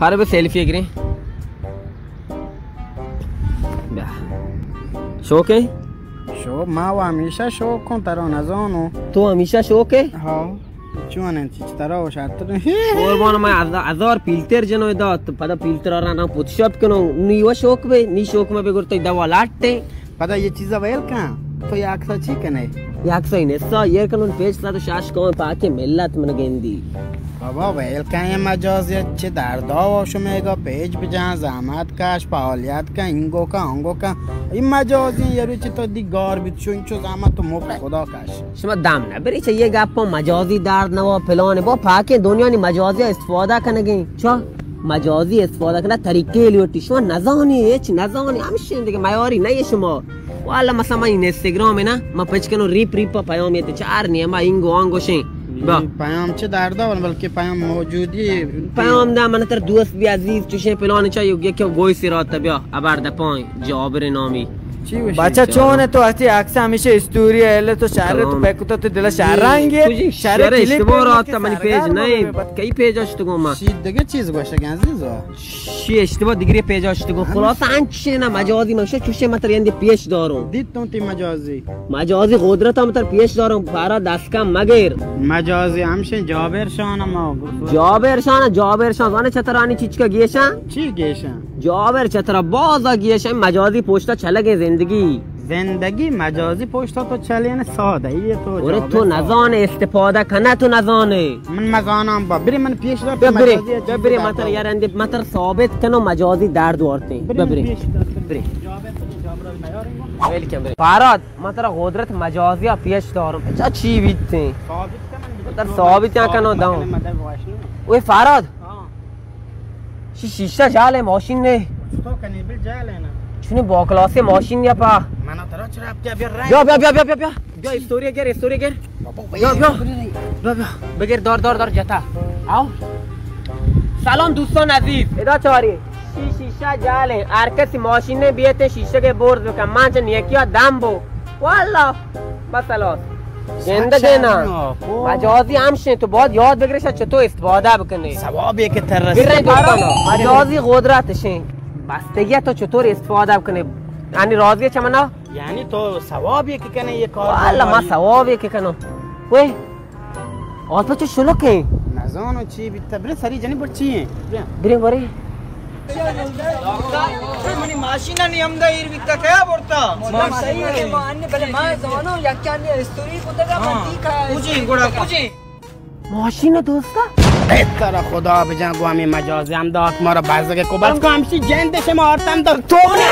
پر بہ سیلفی گریں۔ بیا۔ شوق ہے؟ شوق، ما و ہمیشہ شوق کن، ترا نزانو۔ تو ہمیشہ شوق ہے؟ ہاں۔ چون انت؟ چی ترا و شرط نہیں۔ قربان، میں ہزار، ہزار فلتر جنو دات، پدا فلتر آرا نا فوتوشاپ کنو، نی و شوق بے، نی شوق میں بگرتے دوا لاٹے۔ پدا یہ چیزا ویل کن، تو یہ عکسا چی کنے؟ یہ عکسا این حصہ یہ کنون پیج صد و شش کون پاکے ملت من گندی۔ بابا ویل کن، یہ مجازی چه دردا و شمیگا پیج بجان، زحمت کش، فعالیت کن، اینگو کن، آنگو کن۔ این مجازی یه روچی تو دی گار بیت، چون چو زحمت تو مفت خدا کش۔ شما دم نہ بری، چہ یہ گپاں مجازی درد نوا پلان با پاکیں دنیا نی مجازی استفادہ کنگیں۔ چا مجازی استفادہ کنگ طریقے لوٹی، شما نزانی، ہچ نزانی، ہمشین دیگه میاری نہ شما۔ والا مثلا من اینستاگرام نا، من پچ کنو ریپ ریپ پیام یت چار نیما اینگو آنگو شیں۔ با۔ پیام چه دردا ون، بلکہ پیام موجودی۔ پیام دا من تر دوست بی عزیز چوشیں پلان چا یو یکی گوی سرات بیا ابر دپاں۔ جابر نامی۔ چی گوشی؟ بچہ چون تو اتی عکس ہمیشہ استوری ایل تو شہر تو سلام۔ پیکتا تو دل شہرانگے، کجی شہر شہر کلی اشتباہ پیج رات منی پیج سرگار نہیں۔ کئی پیج اشتگو ما؟ شی دگه چیز گوشگ عزیز۔ شی اشتباہ دگری پیج اشتگو۔ خلاص انچے نا مجازی من چوشے متر یندی پیش داروں۔ دیت تو تی مجازی۔ مجازی قدرت ہم تر پیش داروں، بارا دست کم مگر۔ مجازی ہمشیں جابر شان ما۔ جابر شان، جابر شان، زانے چترانی چیچکا گیشاں؟ چی گیشاں؟ جابر چترا بازا گیشاں، مجازی پوشتا چلگے زندگی۔ زندگی مجازی پوشتا تو چلین سادہ یہ تو اور جابر تو شان۔ نزانے استفادہ کنا تو نزانے۔ من مزانم با، بری من پیش دار بیا بری، مجازی بیا بری، متر یار اندی متر ثابت کنو مجازی درد وارتے۔ بری بیا من بری۔ پیش دار۔ بری۔ جابر تو جابر نیاریں۔ ویلکم بری۔ فاراد۔ من ترا قدرت مجازی ء پیش دارم۔ اچھا چی بیتیں؟ ثابت کن من تر ثابت یا کنو داؤں۔ مدد واش نہ۔ اوے فاراد۔ ہاں۔ شی شیشہ جال ہے ماشین نے۔ تو کنی بل جال ہے نا۔ چونی با کلاس ماشین یا پا۔ من ترا چرا اب کیا بیا رہا ہے؟ بیا، بیا، بیا، بیا، بیا، بیا۔ بیا، استوری گر، استوری گر۔ بابا، بیا، بیا۔ بیا، بیا۔ بگر دار، دار، دار جتا۔ آؤ۔ سلام دوستان عزیز۔ ادا چاری۔ شی شیشہ جال ہیں، ہر کسی ماشین نے بیتے شیشہ کے برز بکن، من چہ نیکیا دم بو۔ واللہ، بس خلاص۔ زندگی نا۔ مجازی ہمشیں، تو باید یاد بگرے، شا چطور استفادہ بکنے۔ ثوابی کہ تر رسید۔ برے دوستانا، مجازی قدرت شیں۔ بستگی تو چطور استفادہ بکنے۔ یعنی راضی چمنا؟ یعنی تو ثوابی کہ کنے یہ کار واللہ ما ثوابی کہ کنو۔ وے۔ آتو چو شلوک ہیں؟ نزانو چی بیتا۔ برے سری جنی بر چی ہیں؟ برے۔ برے برے۔ منی ماشین نی ہمدا ایر بیتا، کیا برتا؟ ماشین صحیح ہے، ما انے بلے ما زانو یکی انے استوری کو دگا من ہاں۔ دیکھا۔ کجی گڑا کجی؟ ماشین دوستا؟ اے ترا خدا بجان گو ہمیں مجازی ہم دات مارا بازگے کو بس کو ہمشی جند سے مارتم در تو نے